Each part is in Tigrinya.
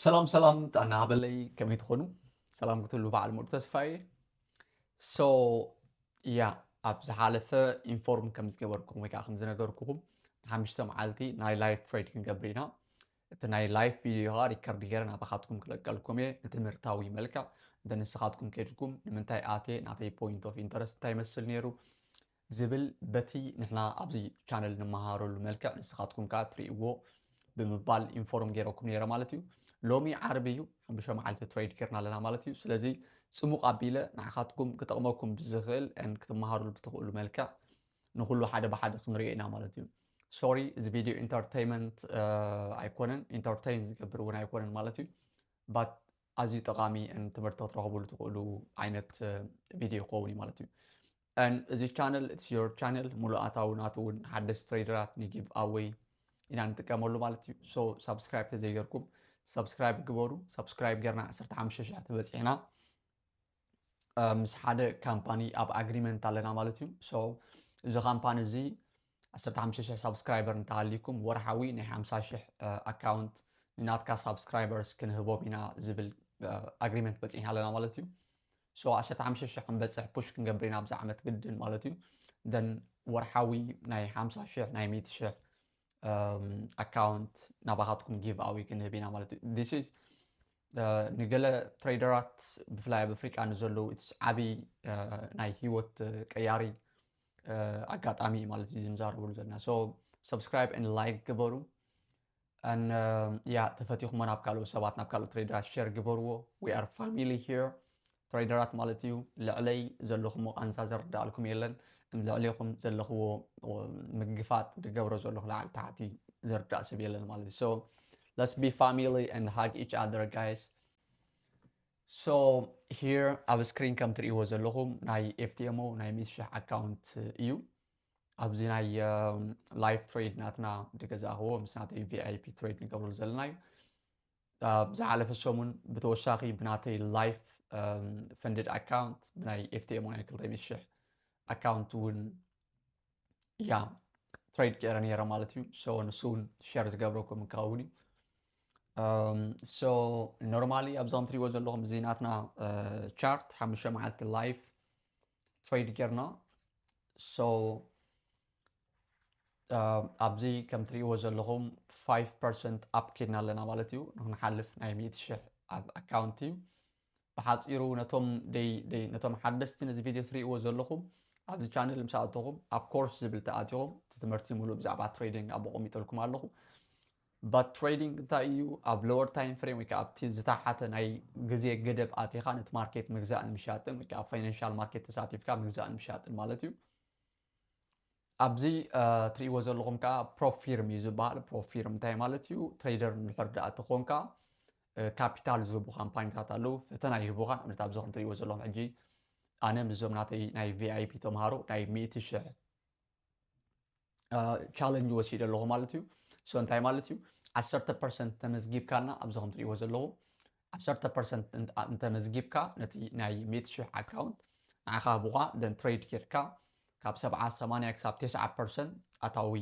ሰላም ሰላም፣ ጥዕና ሃበለይ፣ ከመይ ትኾኑ? ሰላም ክትህሉ በዓል ሙሉ ተስፋ እየ። So ያ፣ ኣብ ዝሓለፈ ኢንፎርም ከም ዝገበርኩም ወይ ከዓ ከም ዝነገርኩኹም፣ ንሓሙሽተ መዓልቲ ናይ ላይቭ ትሬድ ክንገብር ኢና። እቲ ናይ ላይቭ ቪድዮ ከዓ ሪከርድ ገይረ ናባኻትኩም ክለቀልኩም እየ፣ ንትምህርታዊ መልክዕ። እንተ ንስኻትኩም ከይድኩም፣ ንምንታይ ኣትየ፣ ናተይ ፖይንት ኦፍ ኢንተረስት እንታይ ይመስል ነይሩ ዝብል፣ በቲ ንሕና ኣብዚ ቻነል ንመሃረሉ መልክዕ ንስኻትኩም ከዓ ትርእይዎ ብምባል ኢንፎርም ገይረኩም ነይረ ማለት እዩ። ሎሚ ዓርቢ እዩ፣ ሓሙሽተ መዓልቲ ትሬድ ጌርና ኣለና ማለት እዩ። ስለዚ ጽቡቕ ኣቢለ ንዓኻትኩም ክጠቕመኩም ብዝኽእል and ክትመሃሩሉ ብትኽእሉ መልክዕ ንኹሉ ሓደ ብሓደ ክንሪኦ ኢና ማለት እዩ። ሶሪ፣ እዚ ቪድዮ ኢንተርቴይንመንት ኣይኮነን፣ ኢንተርቴይን ዝገብር እውን ኣይኮነን ማለት እዩ። But ኣዝዩ ጠቓሚ and ትምህርቲ ክትረኽቡሉ ትኽእሉ ዓይነት ቪድዮ ክኸውን እዩ ማለት እዩ። And እዚ ቻነል it's your channel፣ ሙሉእ ኣታዊ ናቱ እውን ሓደስቲ ትሬደራት ንጊቭ ኣዌይ ኢና ንጥቀመሉ ማለት እዩ። So ሳብስክራይብ ተዘይገርኩም ሳብስክራይብ ግበሩ። ሳብስክራይብ ጌርና ዓሰርተ ሓሙሽተ ሽሕ ተበፂሕና፣ እ፣ ምስ ሓደ ካምፓኒ ኣብ ኣግሪመንት ኣለና ማለት እዩ። So እዚ ካምፓኒ እዚ ዓሰርተ ሓሙሽተ ሽሕ ሳብስክራይበር እንተሃልይኩም፣ ወርሓዊ ናይ ሓምሳ ሽሕ ኣካውንት ንናትካ ሳብስክራይበርስ ክንህቦም ኢና ዝብል ኣግሪመንት በፂሕና ኣለና ማለት እዩ። So ዓሰርተ ሓሙሽተ ሽሕ ክንበፅሕ ፑሽ ክንገብር ኢና ኣብዚ ዓመት ግድን ማለት እዩ። Then ወርሓዊ ናይ ሓምሳ ሽሕ፣ ናይ ሚእቲ ሽሕ ኣካውንት ናባኻትኩም ጊቭ ኣዌይ ክንህብ ኢና ማለት እዩ። This is ንገለ ትሬደራት ብፍላይ ኣብ ኣፍሪቃ ንዘለዉ it's ዓብዪ ናይ ህይወት ቀያሪ ኣጋጣሚ እዩ ማለት እዩ ዝንዛረበሉ ዘለና። So ሳብስክራይብ and ላይክ ግበሩ። And ያ፣ ተፈቲኹሞ ናብ ካልኦት ሰባት፣ ናብ ካልኦት ትሬደራት ሼር ግበርዎ። We are family here። ትሬደራት ማለት እዩ፣ ልዕለይ ዘለኹሞ ቃንዛ ዘርዳእልኩም የለን። ልዕሌኹም ዘለኽዎ ምግፋጥ ድገብሮ ዘለኹ ላዕሊ ታሕቲ ዘርዳእ ሰብ የለን ማለት እዩ። So let's be family and hug each other, guys. So here ኣብ ስክሪን ከም ትርእይዎ ዘለኹም ናይ ኤፍቲኤምኦ ናይ ሚእቲ ሽሕ ኣካውንት እዩ። ኣብዚ ናይ ላይፍ ትሬድ ናትና ድገዛእኽዎ ምስ ናተይ ቪኣይፒ ትሬድ ንገብረሉ ዘለና እዩ። ኣብ ዝሓለፈ ሰሙን ብተወሳኺ ብናተይ ላይፍ ፈንድድ ኣካውንት ብናይ ኤፍቲኤምኦ ናይ ክልተ ሚእቲ ሽሕ ኣካውንት እውን ያ ትሬድ ገይረ ነይረ ማለት እዩ። So ንሱ እውን ሼር ዝገብረኩም ክኸውን እዩ። So ኖርማሊ ኣብዚ ከም ትሪእዎ ዘለኹም እዚ ናትና ቻርት ሓሙሽተ መዓልቲ ላይፍ ትሬድ ጌርና። So ኣብዚ ከም ትሪእዎ ዘለኹም ፋይቭ ፐርሰንት ኣፕ ኬድና ኣለና ማለት እዩ። ንክንሓልፍ ናይ ሚእቲ ሽሕ ኣብ ኣካውንት እዩ። ብሓፂሩ ነቶም ደይ ደይ ነቶም ሓደስቲ ነዚ ቪድዮ ትሪእዎ ዘለኹም፣ ኣብዚ ቻነል ምስ ኣተኹም ኣብ ኮርስ ዝብል ተኣቲኹም እቲ ትምህርቲ ሙሉእ ብዛዕባ ትሬዲንግ ኣብኡ ኣቐሚጠልኩም ኣለኹ። But ትሬዲንግ እንታይ እዩ? ኣብ ሎወር ታይም ፍሬም ወይ ከዓ ኣብቲ ዝተሓተ ናይ ግዜ ገደብ ኣቲኻ ነቲ ማርኬት ምግዛእን ምሻጥን ወይ ከዓ ኣብ ፋይናንሻል ማርኬት ተሳቲፍካ ምግዛእን ምሻጥን ማለት እዩ። ኣብዚ ትሪእዎ ዘለኹም ከዓ ፕሮፕ ፊርም እዩ ዝበሃል። ፕሮፕ ፊርም እንታይ ማለት እዩ? ትሬደር እንድሕር ደኣ ተኾንካ ካፒታል ዝህቡ ካምፓኒታት ኣለዉ፣ ፈተና ይህቡኻ። ንኣብነት ኣብዚ ከም ትሪእዎ ዘለኹም ሕጂ ኣነ ምስዞም ናተይ ናይ ቪኣይፒ ተምሃሮ ናይ ሚእቲ ሽሕ ቻለንጅ ወሲደ ኣለኹ ማለት እዩ። So እንታይ ማለት እዩ? ዓሰርተ ፐርሰንት ተመዝጊብካና ኣብዚ ከም ትሪእዎ ዘለኹም ዓሰርተ ፐርሰንት እንተመዝጊብካ ነቲ ናይ ሚእቲ ሽሕ ኣካውንት ንዓኻ ህቡኻ፣ then ትሬድ ጌርካ ካብ ሰብዓ ሰማንያ ክሳብ ተስዓ ፐርሰንት ኣታዊ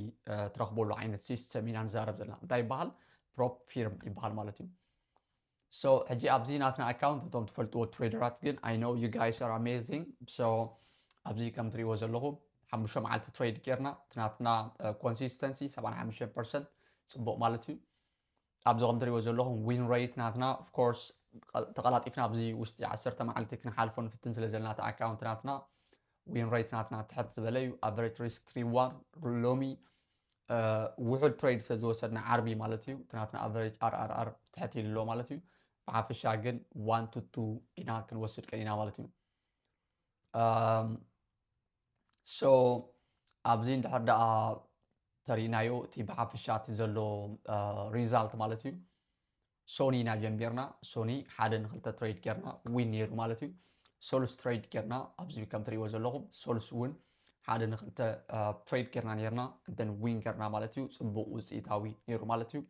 ትረኽበሉ ዓይነት ሲስተም ኢና ንዛረብ ዘለና። እንታይ ይበሃል? ፕሮፕ ፊርም ይበሃል ማለት እዩ። So ሕጂ ኣብዚ ናትና ኣካውንት እቶም ትፈልጥዎ ትሬደራት ግን I know you guys are amazing። So ኣብዚ ከም ትሪእዎ ዘለኹም ሓሙሽተ መዓልቲ ትሬድ ጌርና እቲ ናትና ኮንሲስተንሲ ሰብዓን ሓሙሽተ ፐርሰንት ጽቡቕ ማለት እዩ። ኣብዚ ከም ትሪእዎ ዘለኹም ዊን ሬት ናትና of course ተቐላጢፍና ኣብዚ ውሽጢ ዓሰርተ መዓልቲ ክንሓልፎ ንፍትን ስለ ዘለና እቲ ኣካውንት ናትና ዊን ሬት ናትና ትሕት ዝበለ እዩ። ኣቨሬጅ ሪስክ ሪዋርድ ሎሚ ውሑድ ትሬድ ስለ ዝወሰድና ዓርቢ ማለት እዩ እቲ ናትና ኣቨሬጅ ኣርኣርኣር ትሕት ኢሉ ኣሎ ማለት እዩ። ብሓፈሻ ግን ዋን ቱ ቱ ኢና ክንወስድ ቀኒና ማለት እዩ። So ኣብዚ እንድሕር ደኣ ተሪእናዮ እቲ ብሓፈሻ እቲ ዘሎ ሪዛልት ማለት እዩ። ሶኒ ኢና ጀሚርና። ሶኒ ሓደ ንክልተ ትሬድ ጌርና ዊን ነይሩ ማለት እዩ። ሶሉስ ትሬድ ጌርና ኣብዚ ከም ትሪእዎ ዘለኹም ሶሉስ እውን ሓደ ንክልተ ትሬድ ጌርና ነይርና then ዊን ጌርና ማለት እዩ። ጽቡቕ ውፅኢታዊ ነይሩ ማለት እዩ።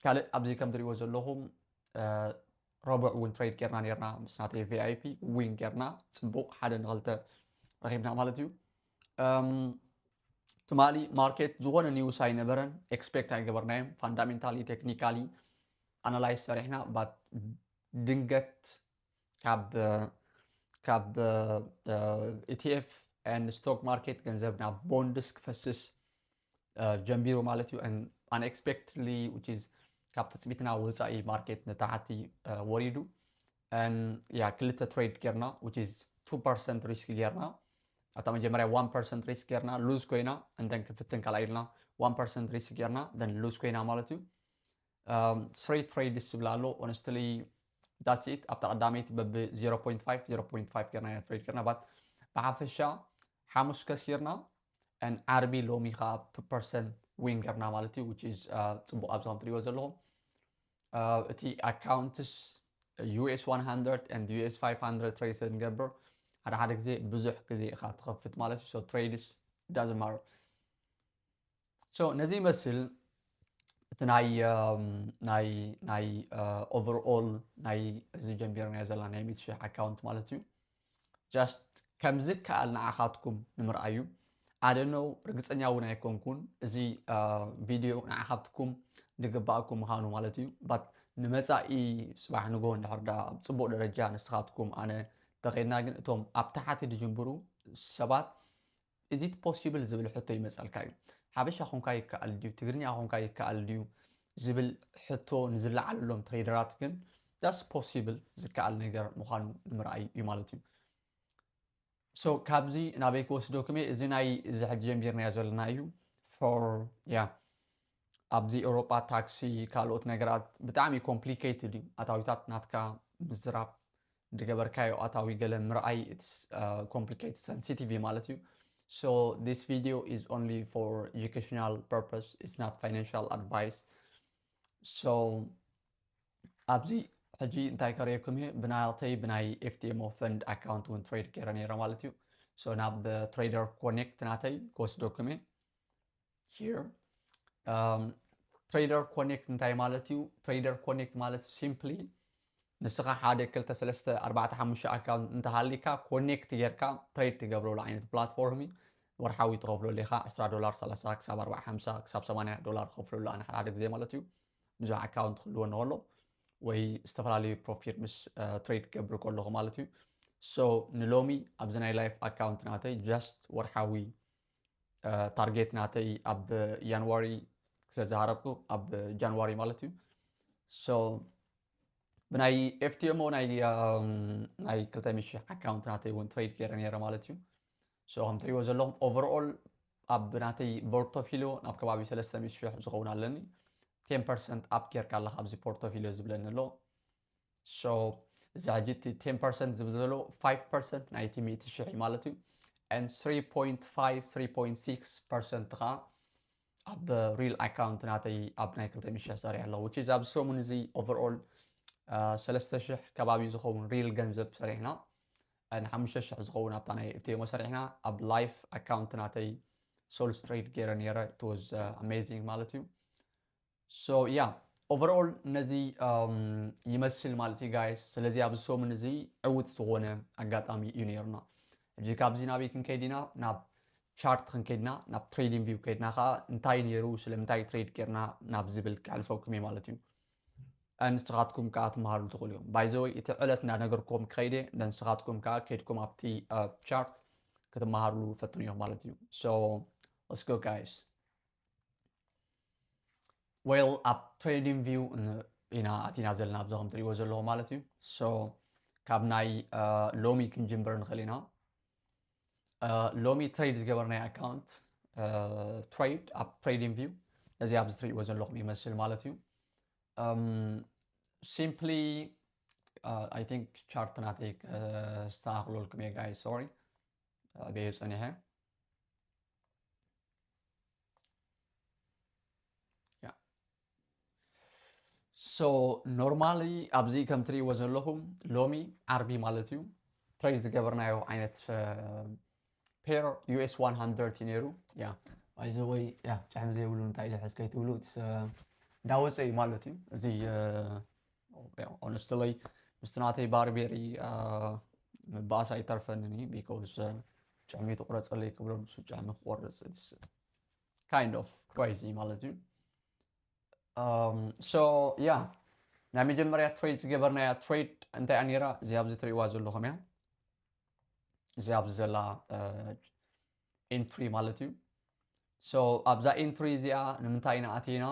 ካልእ ኣብዚ ከም ትሪእዎ ዘለኹም ረቡዕ እውን ትሬድ ጌርና ነይርና ምስ ናተይ ቪኣይፒ ዊን ጌርና ጽቡቕ ሓደ ንክልተ ረኺብና ማለት እዩ። ትማሊ ማርኬት ዝኾነ ኒውስ ኣይነበረን፣ ኤክስፔክት ኣይገበርናዮም። ፋንዳሜንታሊ ቴክኒካሊ analyze ሰሪሕና but ድንገት ካብ ካብ ኢቲኤፍ and stock market ገንዘብ ናብ bonds ክፈስስ ጀንቢሩ ማለት እዩ። Unexpectedly which is ካብ ትፅቢትና ወፃኢ ማርኬት ንታሕቲ ወሪዱ። ያ ክልተ trade ጌርና which is two percent risk ጌርና። ኣብታ መጀመርያ one percent risk ጌርና lose ኮይና and then ክፍትን ካልኣይ ኢልና one percent risk ጌርና then lose ኮይና ማለት እዩ። Straight trade ዝብል ኣሎ። Honestly that's it። ኣብታ ቀዳመይቲ በብ zero point five zero point five ጌርና ኢና trade ጌርና but ብሓፈሻ ሓሙስ ከሲርና and ዓርቢ ሎሚ ከዓ two percent win ጌርና ማለት እዩ። Which is ፅቡቅ ኣብዚ ከም ትሪእዎ ዘለኹም እቲ accounts US one hundred and US five hundred trade ንገብር ሓደ ሓደ ግዜ ብዙሕ ግዜ ኢኻ ትኸፍት ማለት እዩ። So trades doesn't matter። So ነዚ ይመስል እቲ ናይ ናይ ናይ overall ናይ እዚ ጀንቢርናዮ ዘለና ናይ ሚእቲ ሽሕ account ማለት እዩ። Just ከምዚ ከኣል ንዓኻትኩም ንምርኣዩ ኣደነው ርግፀኛ እውን ኣይኮንኩን እዚ ቪድዮ ንዓኻትኩም ዝግባኣኩም ምዃኑ ማለት እዩ። But ንመፃኢ ፅባሕ ንጎ እንድሕር ዳ ፅቡቅ ደረጃ ንስኻትኩም ኣነ ተኸይድና ግን እቶም ኣብ ታሕቲ ዝጅምሩ ሰባት is it possible ዝብል ሕቶ ይመፀልካ እዩ። ሓበሻ ኮንካ ይከኣል ድዩ ትግርኛ ኮንካ ይከኣል ድዩ ዝብል ሕቶ ንዝለዓለሎም ትሬደራት ግን that's possible ዝከኣል ነገር ምዃኑ ንምርኣይ እዩ ማለት እዩ። So ካብዚ ናበይ ክወስደኩም እየ? እዚ ናይ እዚ ሕጂ ጀንቢርናዮ ዘለና እዩ። For yeah ኣብዚ ኤውሮጳ ታክሲ ካልኦት ነገራት ብጣዕሚ complicated እዩ። ኣታዊታት ናትካ ምዝራብ ዝገበርካዮ ኣታዊ ገለ ምርኣይ it's complicated sensitive ማለት እዩ። So this video is only for educational purpose, it's not financial advice. So ኣብዚ ሕጂ እንታይ ከርእየኩም እየ? ብናተይ ብናይ FTMO fund account እውን trade ገይረ ነይረ ማለት እዩ። So ናብ trader connect ናተይ ክወስደኩም እየ። Here trader connect እንታይ ማለት እዩ? Trader connect ማለት simply ንስኻ ሓደ ክልተ ሰለስተ ኣርባዕተ ሓሙሽተ account እንተሃሊካ connect ጌርካ trade ትገብረሉ ዓይነት platform እዩ። ወርሓዊ ትኸፍለሉ ኢኻ ዕስራ ዶላር ሰላሳ ክሳብ ኣርባዓ ሓምሳ ክሳብ ሰማንያ ዶላር ክኸፍለሉ ኣነ ሓደ ሓደ ግዜ ማለት እዩ። ብዙሕ account ክህልወኒ ከሎ ወይ ዝተፈላለዩ profit ምስ trade ክገብር ከለኹ ማለት እዩ። So ንሎሚ ኣብዚ ናይ live account ናተይ just ወርሓዊ target ናተይ ኣብ ጃንዋሪ ስለ ዝሃረብኩ ኣብ ጃንዋሪ ማለት እዩ። So ብናይ FTMO ናይ ናይ ክልተ ሚእቲ ሽሕ account ናተይ እውን trade ገይረ ነይረ ማለት እዩ። So ከም ትሪእዎ ዘለኹም overall ኣብ ናተይ portfolio ናብ ከባቢ ሰለስተ ሚእቲ ሽሕ ዝኸውን ኣለኒ። Ten percent up ጌርካ ኣለካ ኣብዚ portfolio ዝብለኒ ኣሎ። So እዚ ሕጂ እቲ ten percent ዝብል ዘሎ five percent ናይቲ ሚእቲ ሽሕ እዩ ማለት እዩ። And three point five three point six percent ከዓ ኣብ real account ናተይ ኣብ ናይ ክልተ ሚእቲ ሽሕ ሰሪሐ ኣለኹ። Which is ኣብዚ ሰሙን እዚ overall ሰለስተ ሽሕ ከባቢ ዝኸውን real ገንዘብ ሰሪሕና። And ሓሙሽተ ሽሕ ዝኸውን ኣብታ ናይ FTMO ሰሪሕና ኣብ live account ናተይ sole trade ገይረ ነይረ። It was amazing ማለት እዩ። So yeah overall ነዚ ይመስል ማለት እዩ guys። ስለዚ ኣብዚ ሰሙን እዚ ዕውት ዝኾነ ኣጋጣሚ እዩ ነይሩና። ሕጂ ካብዚ ናበይ ክንከይድ ኢና? ናብ chart ክንከይድና ናብ trading view ከይድና ከዓ እንታይ ነይሩ ስለምንታይ trade ጌርና ናብ ዝብል ከሕልፈኩም እየ ማለት እዩ። ንስኻትኩም ከዓ ትመሃሩ ትኽእሉ እዮም። By the way እቲ ዕለት እንዳነገርኩም ክኸይደ ንስኻትኩም ከዓ ከይድኩም ኣብቲ chart ክትመሃርሉ ፈትኑ እዮም ማለት እዩ። So let's go guys። Well ኣብ trading view ኢና ኣቲና ዘለና ኣብዚ ከም ትሪእዎ ዘለኹም ማለት እዩ። So ካብ ናይ ሎሚ ክንጅምር ንኽእል ኢና። ሎሚ trade ዝገበርናይ account trade ኣብ trading view እዚ ኣብዚ ትሪእዎ ዘለኹም ይመስል ማለት እዩ። Simply I think chart ናተይ ክስተኻኽለልኩም እየ guys። Sorry ኣበየ ፀኒሐ። So normally ኣብዚ ከም ትሪእዎ ዘለኹም ሎሚ ዓርቢ ማለት እዩ trade ዝገበርናዮ ዓይነት pair US one hundred እዩ ነይሩ። Yeah by the way yeah ጭሕሚ ዘይብሉ እንታይ ኢለ ሕዝ ከይትብሉ እንዳወፀ እዩ ማለት እዩ። እዚ honestly ምስቲ ናተይ ባርቤሪ ምባኣስ ኣይተርፈንን እዩ because ጭሕሚ ትቑረፀለይ ክብሎ ንሱ ጭሕሚ ክቆርፅ kind of crazy ማለት እዩ። So yeah ናይ መጀመርያ ትሬድ ዝገበርናያ ትሬድ እንታይ እያ ነይራ? እዚ ኣብዚ ትሪእዋ ዘለኹም እያ። እዚ ኣብዚ ዘላ ኢንትሪ ማለት እዩ። So ኣብዛ ኢንትሪ እዚኣ ንምንታይ ኢና ኣቲና?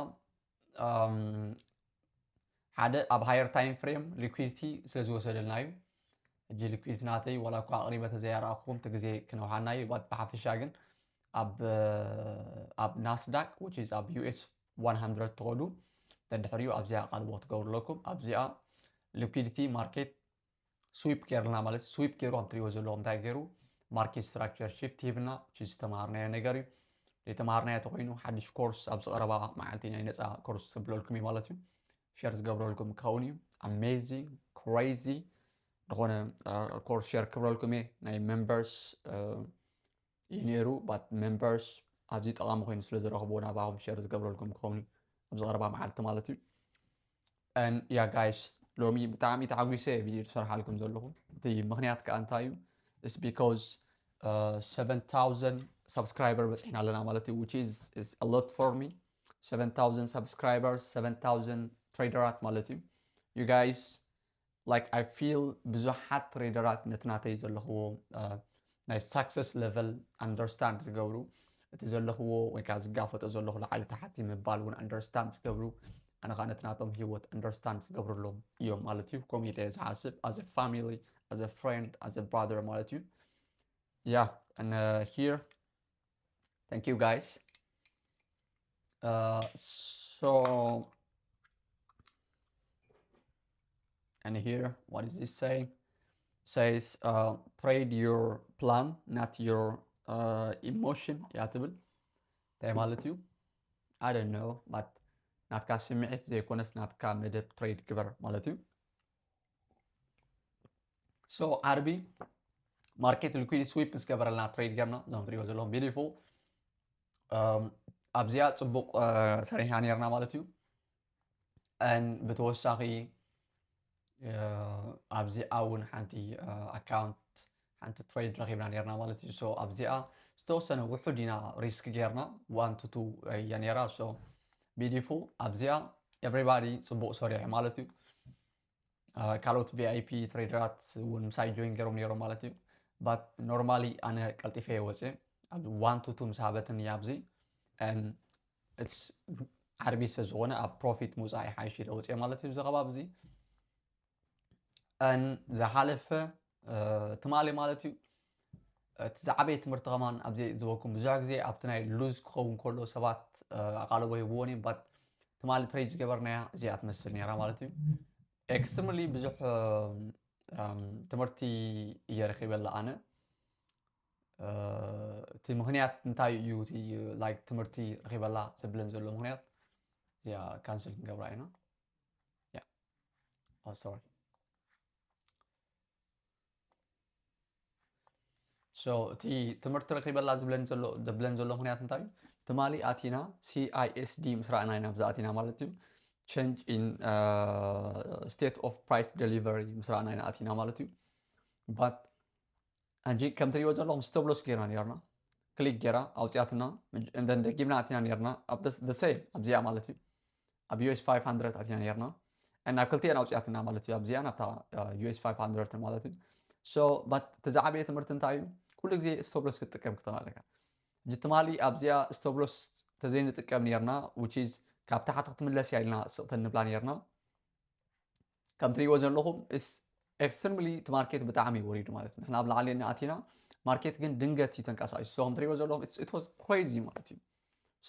ሓደ ኣብ ሃየር ታይም ፍሬም ሊኩዊዲቲ ስለ ዝወሰደልና እዩ። ሕጂ ሊኩዊዲቲ ናተይ ዋላ እኳ ኣቕሪበ ተዘያረኣኹም እቲ ግዜ ክነውሓና እዩ። But ብሓፈሻ ግን ኣብ ኣብ ናስዳክ which is ኣብ ዩ ኤስ ዋን ሃንድረድ ትኸዱ ተድሕሪኡ ኣብዚኣ ቃልቦ ትገብሩ ኣለኩም። ኣብዚኣ ሊኩዊዲቲ ማርኬት ስዊፕ ገይርና ማለት ስዊፕ ገይሩ ከም ትሪእዎ ዘለኹም እንታይ ገይሩ ማርኬት ስትራክቸር ሽፍት ሂብና ዝተማሃርናዮ ነገር እዩ። ዘይተማሃርናዮ ተኮይኑ ሓድሽ ኮርስ ኣብዚ ቀረባ መዓልቲ ናይ ነፃ ኮርስ ክብለልኩም እዩ ማለት እዩ። ሸር ዝገብረልኩም ክኸውን እዩ። ኣሜዚንግ ክሬዚ ዝኾነ ኮርስ ሸር ክብለልኩም እየ። ናይ ሜምበርስ እዩ ነይሩ። But ሜምበርስ ኣብዚ ጠቓሚ ኮይኑ ስለ ዝረኽብዎ ናባኹም ሸር ዝገብረልኩም ክኸውን እዩ ኣብዚ ቀረባ መዓልቲ ማለት እዩ። And yeah guys, ሎሚ ብጣዕሚ ተሓጒሰ እየ ቪድዮ ዝሰርሓልኩም ዘለኹ። እቲ ምኽንያት ከኣ እንታይ እዩ? It's because seven thousand subscriber በፂሕና ኣለና ማለት እዩ, which is is a lot for me. Seven thousand subscribers, seven thousand ትሬደራት ማለት እዩ። You guys, like, I feel ብዙሓት ትሬደራት ነቲ ናተይ ዘለኽዎ ናይ ሳክሰስ ሌቨል ኣንደርስታንድ ዝገብሩ፣ እቲ ዘለኽዎ ወይ ከዓ ዝጋፈጦ ዘለኹ ላዕሊ ታሕቲ ምባል እውን ኣንደርስታንድ ዝገብሩ፣ ኣነ ከዓ ነቲ ናቶም ሂወት ኣንደርስታንድ ዝገብርሎም እዮም ማለት እዩ። ከምኡ ኢለ ዝሓስብ as a family, as a friend, as a brother ማለት እዩ። Yeah, and uh, here, thank you guys. Uh, so, and here, what does this say? Says uh, trade your plan, not your uh, emotion. እያ ትብል። እንታይ ማለት እዩ? I don't know, but ናትካ ስምዒት ዘይኮነስ ናትካ መደብ ትሬድ ግበር ማለት እዩ። So ዓርቢ ማርኬት ሊኩዊድ ስዊፕ ምስ ገበረልና ትሬድ ገርና፣ እዞም ትሪእዎ ዘለኹም ቢዩቲፉል ኣብዚኣ ፅቡቅ ሰሪሕና ነርና ማለት እዩ። ብተወሳኺ ኣብዚኣ እውን ሓንቲ ኣካውንት ሓንቲ ትሬድ ረኺብና ነርና ማለት እዩ። ኣብዚኣ ዝተወሰነ ውሑድ ኢና ሪስክ ገርና፣ ዋን ቱ ቱ እያ ነራ። ቢዩቲፉል ኣብዚኣ ኤቭሪባዲ ፅቡቅ ሰሪሑ ማለት እዩ። ካልኦት ቪኣይፒ ትሬደራት እውን ምሳይ ጆይን ገይሮም ነይሮም ማለት እዩ። ባት ኖርማሊ ኣነ ቀልጢፈ እየ ወፅየ። ኣብ ዋን ቱ ቱ ምስ ሃበትን እያ ኣብዚ ዓርቢ ስለ ዝኾነ ኣብ ፕሮፊት ምውፃእ ይሓይሽ ኢለ ወፅየ ማለት እዩ። እዚ ከባቢ እዚ ዝሓለፈ ትማሊ ማለት እዩ። እቲ ዝዓበየ ትምህርቲ ከማን ኣብዚ ዝበኩም ብዙሕ ግዜ ኣብቲ ናይ ሉዝ ክኸውን ከሎ ሰባት ኣቓልቦ ሂብዎን እዮም። ባት ትማሊ ትሬድ ዝገበርናያ እዚኣ ትመስል ነራ ማለት እዩ። ኤክስትሪምሊ ብዙሕ ትምህርቲ እየ ረኺበላ ኣነ። እቲ ምኽንያት እንታይ እዩ? እቲ ላይክ ትምህርቲ ረኺበላ ዘብለን ዘሎ ምኽንያት እዚኣ ካንስል ክንገብራ ኢና። ሶሪ So እቲ ትምህርቲ ረኺበላ ዝብለን ዘሎ ዘብለን ዘሎ ምኽንያት እንታይ እዩ? ትማሊ ኣቲና ሲኣይኤስዲ ምስ ረኣና ኢና ኣብዚ ኣቲና ማለት እዩ። Change in state of price delivery ምስ ረኣና ኢና ኣቲና ማለት እዩ። But ሕጂ ከም ትሪእዎ ዘለኹም ስቶፕ ሎስ ጌርና ኔርና፣ ክሊክ ጌራ ኣውፅያትና፣ እንደን ደጊምና ኣቲና ኔርና ኣብ the same ኣብዚኣ ማለት እዩ። ኣብ ዩኤስ ፋይቭ ሃንድረድ ኣቲና ኔርና እና ኣብ ክልቲኤን ኣውፅያትና ማለት እዩ። ኣብዚኣ ናብታ ዩኤስ ፋይቭ ሃንድረድ ማለት እዩ። So but እቲ ዝዓበየ ትምህርቲ እንታይ እዩ? ኩሉ ግዜ ስቶፕ ሎስ ክትጥቀም ክትኽእል ኣለካ። ሕጂ ትማሊ ኣብዚኣ ስቶፕ ሎስ ተዘይንጥቀም ኔርና፣ which is ካብ ታሕቲ ክትምለስ እያ ኢልና ስቕተን ንብላ ኔርና። ከም ትሪእዎ ዘለኹም ኤክስትሪምሊ እቲ ማርኬት ብጣዕሚ ወሪዱ ማለት እዩ። ንሕና ኣብ ላዕሊ ኢና ኣቲና፣ ማርኬት ግን ድንገት እዩ ተንቀሳቒሱ። So ከም ትሪእዎ ዘለኹም it was crazy ማለት እዩ።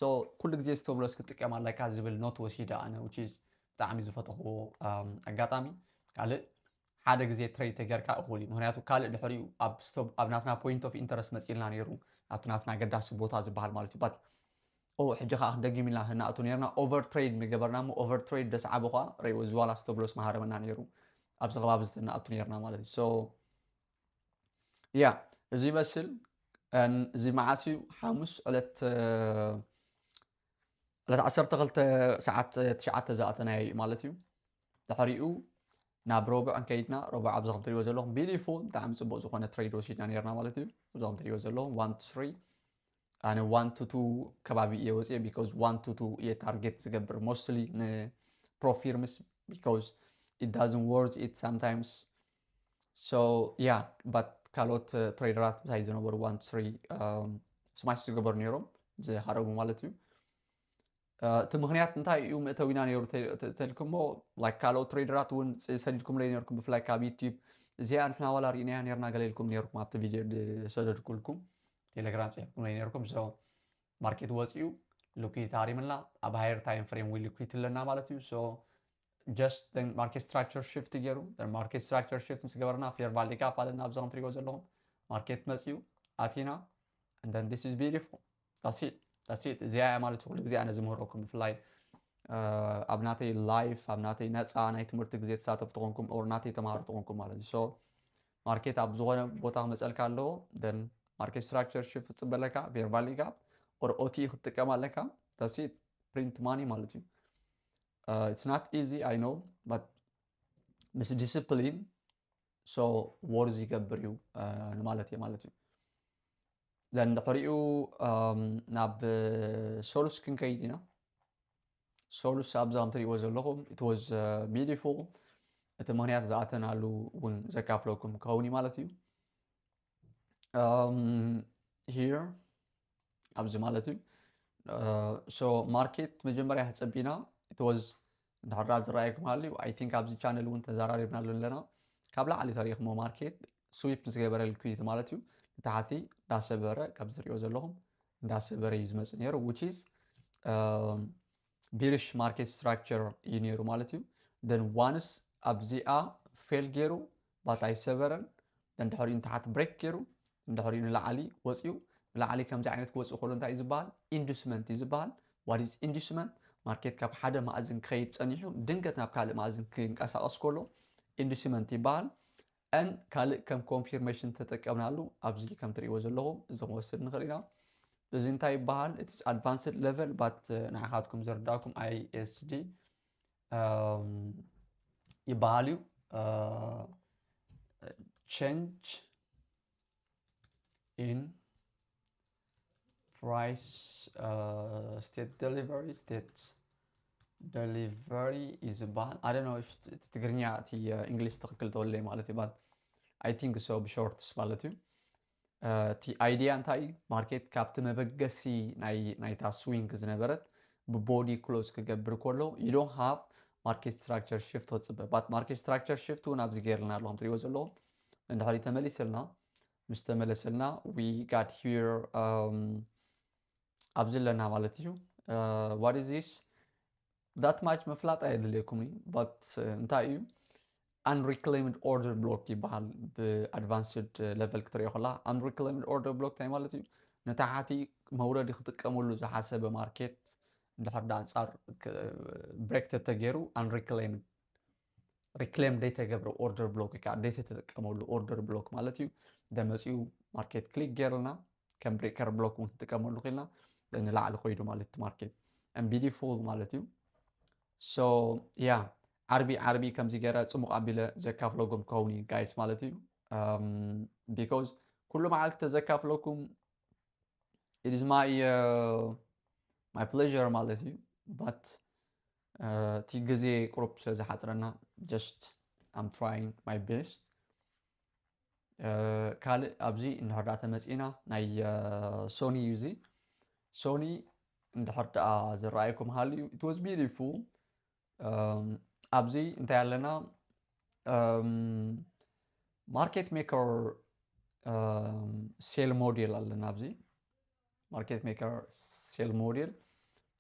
So ኩሉ ግዜ ስቶፕ ሎስ ክትጥቀም ኣለካ ዝብል ኖት ወሲደ ኣነ፣ which is ብጣዕሚ ዝፈተኽዎ ኣጋጣሚ። ካልእ ሓደ ግዜ ትሬድ ተጌርካ እኹል እዩ። ምኽንያቱ ካልእ ድሕሪኡ ኣብ ስቶፕ ኣብ ናትና ፖይንት ኦፍ ኢንተረስት መፂእልና ነይሩ፣ ኣብቲ ናትና ገዳሲ ቦታ ዝበሃል ማለት እዩ። But ኦ ሕጂ ከዓ ክንደጊም ኢልና ክንኣቱ ነርና። ኦቨር ትሬድ ምገበርና እሞ ኦቨር ትሬድ ደስዓበ ከዓ ረይዎ ዝዋላ ስቶፕ ሎስ መሃረመና ነይሩ። ኣብዚ ከባቢ ዝተናኣቱ ነርና ማለት እዩ። So ያ እዚ ይመስል። እዚ መዓስ እዩ? ሓሙስ ዕለት ዕለት ዓሰርተ ክልተ ሰዓት ትሽዓተ ዝኣተናዮ እዩ ማለት እዩ። ድሕሪኡ ናብ ረቡዕ እንከይድና፣ ረቡዕ ኣብዚ ከም ትሪእዎ ዘለኹም ቢዩቲፉል ብጣዕሚ ፅቡቅ ዝኾነ ትሬድ ወሲድና ነርና ማለት እዩ። እዚ ከም ትሪእዎ ዘለኹም ዋን ቱ ትሪ ኣነ ዋን ቱ ቱ ከባቢ እየ ወፅየ፣ because ዋን ቱ ቱ እየ ታርጌት ዝገብር ሞስትሊ ንፕሮፊርምስ። because it doesn't worth it sometimes. So yeah, but ካልኦት ትሬደራት ምሳይ ዝነበሩ one three smash ዝገበሩ ነይሮም ዝሃረሙ ማለት እዩ። እቲ ምክንያት እንታይ እዩ መእተዊና ነይሩ ተልኩሞ? ካልኦት ትሬደራት እውን ሰዲድኩምለይ ነርኩም፣ ብፍላይ ካብ ዩቲዩብ እዚኣ ንሕና ዋላ ርኢናያ ነርና ገለ ኢልኩም ነርኩም ኣብቲ ቪድዮ ዝሰደድኩልኩም ቴሌግራም ፅሒፍኩምለይ ነርኩም። ማርኬት ወፂኡ፣ ሊኩዊዲቲ ሃሪምና፣ ኣብ ሃየር ታይም ፍሬም ዊ ሊኩዊዲቲ ኣለና ማለት እዩ። ጀስት ማርኬት ስትራክቸር ሽፍት ገይሩ። ማርኬት ስትራክቸር ሽፍት ምስ ገበርና ፌር ቫሊ ጋፕ ኣለና ኣብዚ ከም ትሪእዎ ዘለኹም ማርኬት መፂኡ ኣቲና። This is beautiful. እዚኣ ማለት ኩሉ ግዜ ኣነ ዝምህረኩም ብፍላይ ኣብ ናተይ ላይፍ ኣብ ናተይ ነፃ ናይ ትምህርቲ ግዜ ተሳተፍ ትኾንኩም ኦር ናተይ ተማሃሩ ትኾንኩም ማለት እዩ። ማርኬት ኣብ ዝኾነ ቦታ ክመፀልካ ኣለዎ። ማርኬት ስትራክቸር ሽፍት ክፅበለካ ፌር ቫሊ ጋፕ ኦር ኦቲ ክትጥቀም ኣለካ። ፕሪንት ማኒ ማለት እዩ። It's not easy, I know, but ምስ ዲስፕሊን ሶ ወርዝ ይገብር እዩ ማለት እየ ማለት እዩ። ዘን ድሕሪኡ ናብ ሶሉስ ክንከይድ ኢና። ሶሉስ ኣብዛ ከም ትሪእዎ ዘለኹም it was beautiful። እቲ ምክንያት ዝኣተናሉ እውን ዘካፍለኩም ክኸውን እዩ ማለት እዩ። ሂር ኣብዚ ማለት እዩ። ማርኬት መጀመርያ ተፀቢና it was እንድሕር ዝረኣየኩም ሃልዩ I think ኣብዚ ቻነል እውን ተዘራሪብናሉ ኣለና። ካብ ላዕሊ ተሪእኩሞ ማርኬት ስዊፕ ምስ ገበረ ሊኩዊዲቲ ማለት እዩ ንታሕቲ እንዳሰበረ ከምዚ ትሪእዎ ዘለኹም እንዳሰበረ እዩ ዝመፅእ ነይሩ። Which is bearish market structure እዩ ነይሩ ማለት እዩ። Then once ኣብዚኣ ፌል ገይሩ but ኣይሰበረን። እንድሕሪኡ ንታሕቲ ብሬክ ገይሩ እንድሕሪኡ ንላዕሊ ወፂኡ ንላዕሊ ከምዚ ዓይነት ክወፅእ ከሎ እንታይ እዩ ዝበሃል? ኢንዱስመንት እዩ ዝበሃል። What is inducement? ማርኬት ካብ ሓደ መኣዝን ክኸይድ ፀኒሑ ድንገት ናብ ካልእ መኣዝን ክንቀሳቐስ ከሎ ኢንዱስመንት ይበሃል። And ካልእ ከም ኮንፊርሜሽን ተጠቀምናሉ ኣብዚ ከም ትሪእዎ ዘለኹም እዚ ክንወስድ ንኽእል ኢና። እዚ እንታይ ይበሃል? It's advanced level but ንዓኻትኩም ዝርዳእኩም I S D ይበሃል እዩ። Change in price, state delivery, state delivery እዩ ዝበሃል። I don't know if ትግርኛ እቲ እንግሊሽ ትኽክል ተወለይ ማለት እዩ። But I think so ብሾርትስ ማለት እዩ። እቲ ኣይዲያ እንታይ እዩ? ማርኬት ካብቲ መበገሲ ናይታ ስዊንግ ዝነበረት ብቦዲ ክሎዝ ክገብር ከሎ you don't have market structure shift ክፅበ። But market structure shift እውን ኣብዚ ገይርልና ኣሎ ከም ትሪእዎ ዘለኹም። እንድሕሪ ተመሊስልና ምስ ተመለሰልና we got here ኣብዚ ኣለና ማለት እዩ። What is this? That much ምፍላጥ ኣየድልየኩም እዩ። But እንታይ እዩ? Unreclaimed order block ይበሃል። ብ advanced level ክትሪኦ ከላ unreclaimed order block እንታይ ማለት እዩ? ንታሕቲ መውረዲ ክጥቀመሉ ዝሓሰበ ማርኬት እንድሕር ዳ ኣንፃር ብሬክ ተተገይሩ unreclaimed reclaim ዘይተገብረ ኦርደር ብሎክ ወይ ከዓ ዘይተጠቀመሉ ኦርደር ብሎክ ማለት እዩ። ደመፂኡ ማርኬት ክሊክ ገይርልና ከም ብሬከር ብሎክ እውን ክጥቀመሉ ክኢልና ንላዕሊ ኮይዱ ማለት እዩ ማርኬት። And beautiful ማለት እዩ። So yeah, ዓርቢ ዓርቢ ከምዚ ገይረ ፅሙቕ ኣቢለ ዘካፍለኩም ክኸውን እዩ ጋይስ ማለት እዩ። Because ኩሉ መዓልቲ ተዘካፍለኩም it is my my pleasure ማለት እዩ። But እቲ ግዜ ቁሩብ ስለ ዝሓፅረና just I'm trying my best። ካልእ ኣብዚ እንድሕር ዳኣ ተመፂእና ናይ ሶኒ እዩ። እዚ ሶኒ እንድሕር ዳኣ ዝረኣየኩም ሃልዩ it was beautiful። ኣብዚ እንታይ ኣለና? ማርኬት ሜከር ሴል ሞዴል ኣለና ኣብዚ ማርኬት ሜከር ሴል ሞዴል።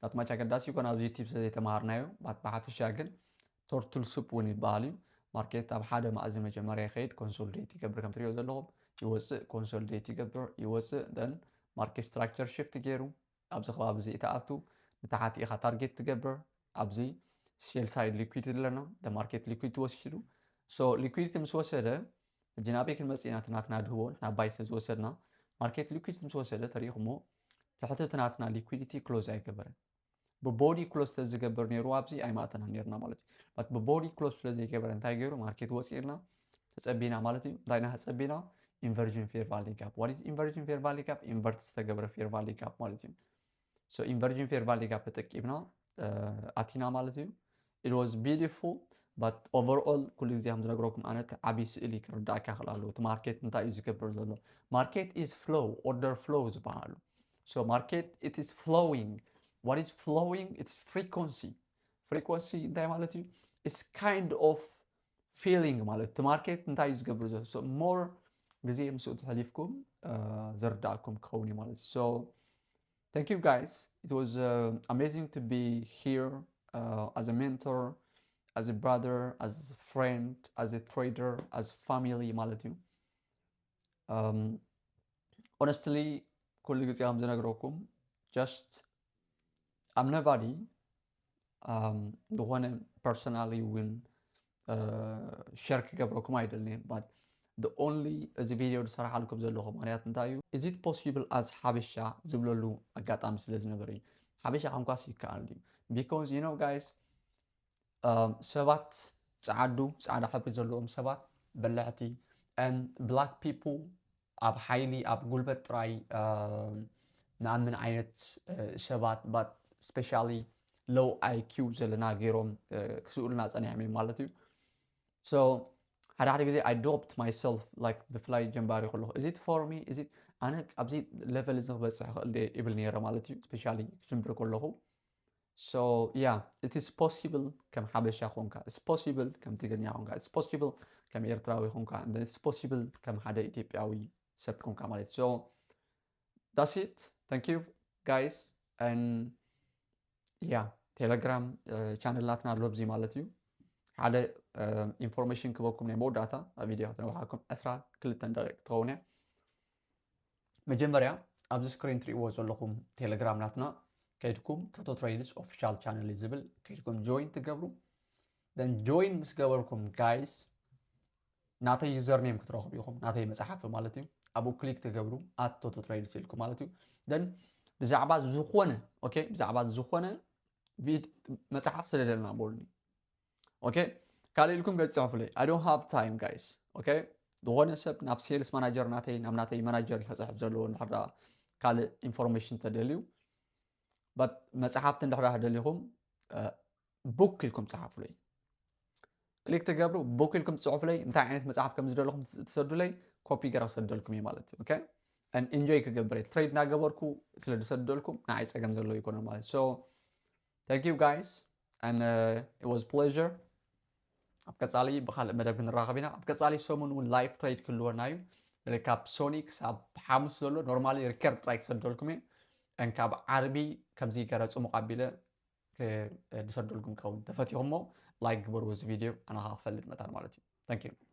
That much ኣገዳሲ ይኮን ኣብዚ ዩቲብ ስለዘይተማሃርናዮ። But ብሓፈሻ ግን ተርትል ሱፕ እውን ይበሃል እዩ። ማርኬት ኣብ ሓደ መኣዝን መጀመርያ ይኸይድ፣ ኮንሶሊዴት ይገብር ከም ትሪኦ ዘለኹም ይወፅእ፣ ኮንሶሊዴት ይገብር ይወፅእ። Then ማርኬት ስትራክቸር ሽፍት ገይሩ ኣብዚ ከባቢ እዚ እትኣቱ ንታሕቲ ኢኻ ታርጌት ትገብር። ኣብዚ ሴል ሳይድ ሊኩዊዲቲ ኣለና። ማርኬት ሊኩዊዲቲ ወሲዱ። So ሊኩዊዲቲ ምስ ወሰደ ሕጂ ናበይ ክንመፅእ ኢና? እቲ ናትና ድህቦ ንሕና ባይ ስለ ዝወሰድና ማርኬት ሊኩዊዲቲ ምስ ወሰደ ተሪኢኹሞ ትሕቲ እቲ ናትና ሊኩዊዲቲ ክሎዝ ኣይገበረን። ብቦዲ ክሎዝ ስለ ዝገብር ነይሩ ኣብዚ ኣይማእተና ነርና ማለት እዩ። But ብቦዲ ክሎዝ ስለ ዘይገበረ እንታይ ገይሩ? ማርኬት ወፂእልና ተፀቢና ማለት እዩ። እንታይ ኢና ተፀቢና? ኢንቨርዥን ፌር ቫሊ ጋፕ። What is inversion fair value gap? ኢንቨርት ዝተገብረ ፌር ቫሊ ጋፕ ማለት እዩ። So ኢንቨርዥን ፌር ቫሊ ጋፕ ተጠቂምና ኣቲና ማለት እዩ። it was beautiful, but overall ኩሉ ግዜ ከም ዝነግረኩም ኣነ እቲ ዓብዪ ስእሊ ክርዳእካ ይኽእል ኣለዎ። እቲ market እንታይ እዩ ዝገብር ዘሎ? Market is flow, order flow ዝበሃል ኣሎ። So market, it is flowing. What is flowing? It is frequency. Frequency እንታይ ማለት እዩ? It's kind of feeling ማለት እቲ market እንታይ እዩ ዝገብር ዘሎ? So more ግዜ ምስኡ ተሕሊፍኩም ዝርዳእኩም ክኸውን እዩ ማለት እዩ። So thank you guys. It was uh, amazing to be here uh, as a mentor, as a brother, as a friend, as a trader, as family ማለት እዩ። Um, honestly ኩሉ ግዜ ከም ዝነግረኩም just I'm nobody. Um, ዝኾነ personally እውን share ክገብረኩም ኣይደልንየ, but the only እዚ ቪድዮ ዝሰራሓልኩም ዘለኹ ምክንያት እንታይ እዩ? Is it possible as ሓበሻ ዝብለሉ ኣጋጣሚ ስለ ዝነበረ እዩ። ሓበሻ ኳንኳስ ይከኣል ድዩ? Because you know guys, ሰባት ፃዓዱ ፃዕዳ ሕብሪ ዘለዎም ሰባት በላሕቲ and black people ኣብ ሓይሊ ኣብ ጉልበት ጥራይ ንኣምን ዓይነት ሰባት but specially low I Q ዘለና ገይሮም ክስእሉና ፀኒሖም እዮም ማለት እዩ። So ሓደ ሓደ ግዜ I doubt myself, like ብፍላይ ጀማሪ ከለኹ is it for me? Is it ኣነ ኣብዚ level እዚ ክበፅሕ ክእል ድየ ይብል ነይረ ማለት እዩ። Specially ክጅምር ከለኹ So yeah, it is possible ከም ሓበሻ ኮንካ፣ it's possible ከም ትግርኛ ኮንካ፣ it's possible ከም ኤርትራዊ ኮንካ፣ and then it's possible ከም ሓደ ኢትዮጵያዊ ሰብ ኮንካ ማለት እዩ። So that's it. Thank you guys. And yeah, ቴሌግራም ቻነል ናትና ኣሎ ኣብዚ ማለት እዩ። ሓደ ኢንፎርሜሽን ክበኩም ናይ መወዳእታ ኣብ ቪድዮ ክትነብሓኩም ዕስራ ክልተን ደቂቕ ትኸውን እያ። መጀመርያ ኣብዚ ስክሪን ትሪእዎ ዘለኹም ቴሌግራም ናትና ከይድኩም ቶቶ ትሬድስ ኦፊሻል ቻነል ዝብል ከይድኩም ጆይን ትገብሩ። ን ጆይን ምስ ገበርኩም ጋይስ ናተይ ዩዘርኔም ክትረኽቡ ኢኹም፣ ናተይ መፅሓፍ ማለት እዩ። ኣብኡ ክሊክ ትገብሩ ኣት ቶቶ ትሬድስ ኢልኩም ማለት እዩ። ን ብዛዕባ ዝኾነ okay ብዛዕባ ዝኾነ መፅሓፍ ስደደልና በሉኒ። Okay ካልእ ኢልኩም ገፅ ፅሑፉለይ። I don't have time guys. Okay ዝኾነ ሰብ ናብ ሴልስ ማናጀር ናተይ ናብ ናተይ ማናጀር እዩ ክፅሕፍ ዘለዎ እንድሕር ካልእ ኢንፎርሜሽን ተደልዩ but መፅሓፍቲ እንድሕር ደሊኹም ቡክ ኢልኩም ፀሓፉለይ። ክሊክ ትገብሩ ቡክ ኢልኩም ትፅሑፉለይ። እንታይ ዓይነት መፅሓፍ ከም ዝደለኹም ትሰዱለይ ኮፒ ገይረ ክሰደልኩም እዩ ማለት እዩ። Okay and enjoy ክገብር እየ ትሬድ እናገበርኩ ስለ ዝሰደልኩም ንዓይ ፀገም ዘለዎ ይኮነ ማለት እዩ። So thank you guys and uh, it was pleasure. ኣብ ቀፃሊ ብካልእ መደብ ክንራኸብ ኢና። ኣብ ቀፃሊ ሰሙን እውን ላይፍ ትሬድ ክህልወና እዩ። ካብ ሶኒ ክሳብ ሓሙስ ዘሎ ኖርማሊ ሪከርድ ጥራይ ክሰደልኩም እየ። ን ካብ ዓርቢ ከምዚ ገረ ፅሙቕ ኣቢለ ክድሰደልኩም ክኸውን ተፈቲኹሞ ላይክ ግበርዎ እዚ ቪድዮ ኣነ ከዓ ክፈልጥ መታን ማለት እዩ። Thank you.